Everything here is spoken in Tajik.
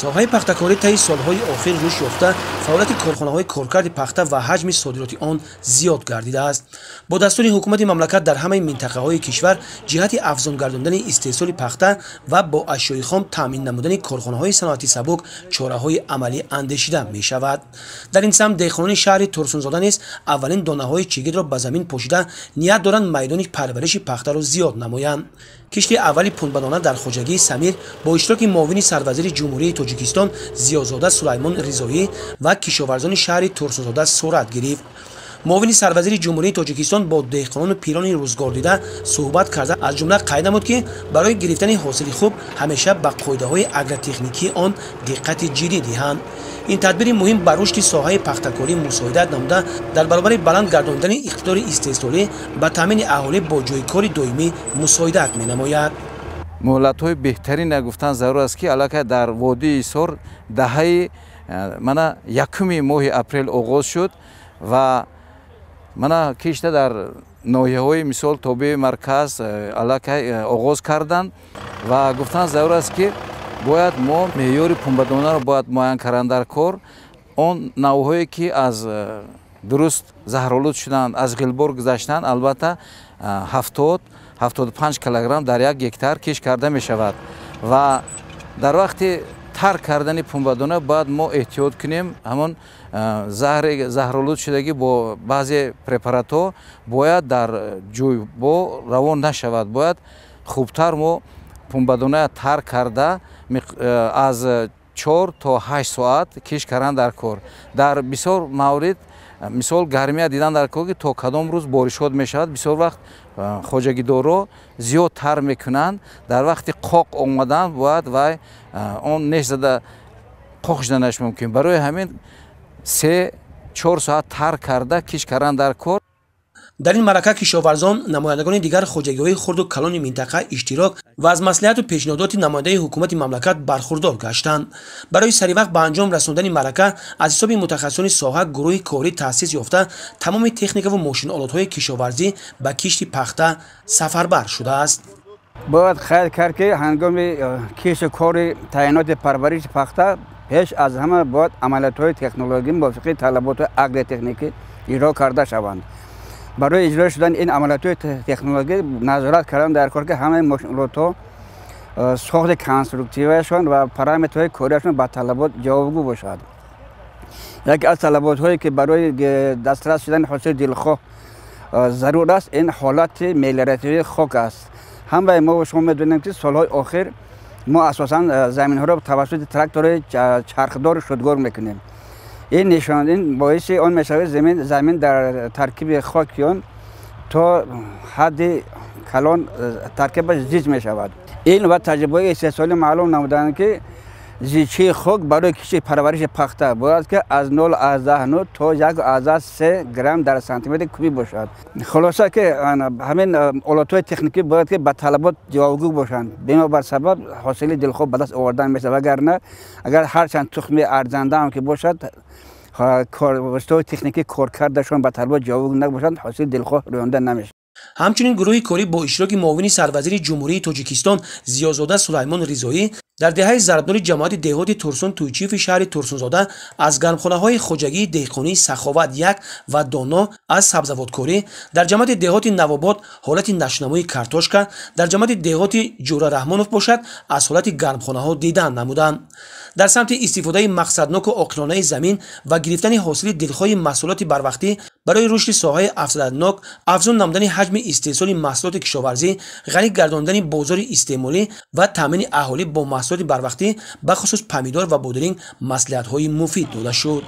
Соҳаи пахтакорӣ таи солҳои охир рушд ёфта, фаъолияти корхонаҳои коркарди пахта ва ҳаҷми содироти он зиёд гардидааст. Бо дастури ҳукумати мамлакат дар ҳамаи минтақаҳои кишвар ҷиҳати афзун гардондани истеҳсоли пахта ва бо ашёи хом таъмин намудани корхонаҳои саноати сабук чораҳои амалӣ андешида мешавад. Дар ин самт деҳқонони шаҳри Турсунзода низ аввалин донаҳои чигитро ба замин пошида ният доранд майдони парвариши пахтаро зиёд намоянд. Кишти аввали пунбадона дар хоҷагии Самир бо иштироки муовини сарвазири Ҷумҳурии Тоҷикистон Зиёзода Сулаймон Ризоӣ ва кишоварзони шаҳри Турсунзода сурат гирифт. Муовини сарвазири Ҷумҳурии Тоҷикистон бо деҳқонону пирони рӯзгордида суҳбат карда, аз ҷумла қайд намуд, ки барои гирифтани ҳосили хуб ҳамеша ба қоидаҳои агротехникии он диққати ҷиддӣ диҳанд. Ин тадбири муҳим ба рушди соҳаи пахтакорӣ мусоидат намуда, дар баробари баланд гардондани иқтидори истеҳсолӣ ба таъмини аҳолӣ бо ҷойкори доимӣ мусоидат менамояд. Муҳлатҳои беҳтарин гуфтан зарур аст, ки аллакай дар водии Ҳисор даҳаи мана якуми моҳи апрел оғоз шуд ва мана кишта дар ноҳияҳои мисол тобеи марказ аллакай оғоз карданд. Ва гуфтан зарур аст, ки бояд мо меъёри пунбадонаро бояд муайян кардан дар кор. Он навъҳое, ки аз дуруст заҳролуд шуданд, аз ғилбор гузаштанд, албатта 70-75 килограмм дар як гектар кишт карда мешавад. Ва дар вақти тарк кардани пунбадона бояд мо эҳтиёт кунем. Ҳамон заҳролуд шудагӣ бо баъзе препаратҳо бояд дар ҷӯйбо равон нашавад. Бояд хубтар мо пунбадона тарк карда аз 4 то 8 соат кишт кардан дар кор. Дар бисёр маврид мисол гармия дидан дар кор, ки то кадом рӯз боришот мешавад. Бисёр вақт хоҷагидорро зиёд тар мекунанд. Дар вақти қоқ омадан бояд вай он неш зада қоқ шуданаш мумкин. Барои ҳамин 3-4 соат тар карда кишт кардан дар кор. Дар ин маърака кишоварзон, намояндагони дигар хоҷагиҳои хурду калони минтақа иштирок ва аз маслиҳату пешниҳодоти намояндаи ҳукумати мамлакат бархурдор гаштанд. Барои саривақт ба анҷом расондани маърака аз ҳисоби мутахассисони соҳа гурӯҳи корӣ таъсис ёфта, тамоми техникаву мошинолотҳои кишоварзӣ ба кишти пахта сафарбар шудааст. Бояд қайд кард, ки ҳангоми кишту кори таъиноти парвариши пахта пеш аз ҳама бояд амалиётҳои технологӣ мувофиқи талаботи агротехникӣ иҷро карда шаванд. Барои иҷро шудани ин амалиётҳои технологӣ назорат кардан дар кор, ки ҳамаи мошинолотҳо сохти конструктивиашон ва параметрҳои кориашон ба талабот ҷавобгӯ бошад. Яке аз талаботҳое, ки барои дастрас шудани ҳосили дилхоҳ зарур аст, ин ҳолати мелиоративии хок аст. Ҳамаи мо шумо медонем, ки солҳои охир мо асосан заминҳоро тавассути тракторҳои чархдор шудгор мекунем. Ин нишон ин боиси он мешавад, замин дар таркиби хоки он то ҳадди калон таркибаш зич мешавад. Илм ва таҷрибаҳои истеҳсолӣ маълум намуданд, ки зичии хок барои кишти парвариши пахта бояд ки аз 0,9 то 1,3 грамм дар сантиметри кубӣ бошад. Хулоса, ки ҳамин олатҳои техникӣ бояд ки ба талабот ҷавобгӯ бошанд. Бинобар сабаб ҳосили дилхоҳ ба даст овардан мешавад. Вагарна агар ҳарчанд тухми арзанда ҳам ки бошад, воситаҳои техникӣ коркардашон ба талабот ҷавобгӯ набошанд, ҳосили дилхоҳ рӯёнда намешавад. Ҳамчунин гурӯҳи корӣ бо иштироки муовини сарвазири Ҷумҳурии Тоҷикистон Зиёзода Сулаймон Ризоӣ дар деҳаи Зарбнури ҷамоати деҳоти Турсун Туйчиеви шаҳри Турсунзода аз гармхонаҳои хоҷагии деҳқонии Саховат 1 ва Доно аз сабзавоткорӣ, дар ҷамоати деҳоти Навобод ҳолати нашъунамои картошка, дар ҷамоати деҳоти Ҷӯрараҳмонов бошад, аз ҳолати гармхонаҳо дидан намуданд. Дар самти истифодаи мақсадноку оқилонаи замин ва гирифтани ҳосили дилхоҳи маҳсулоти барвақтӣ барои рушди соҳаи афзалиятнок, афзун намудани ҳаҷми истеҳсоли маҳсулоти кишоварзӣ, ғанӣ гардондани бозори истеъмолӣ ва таъмини аҳолӣ бо маҳсулоти барвақтӣ, бахусус помидор ва бодиринг, маслиҳатҳои муфид дода шуд.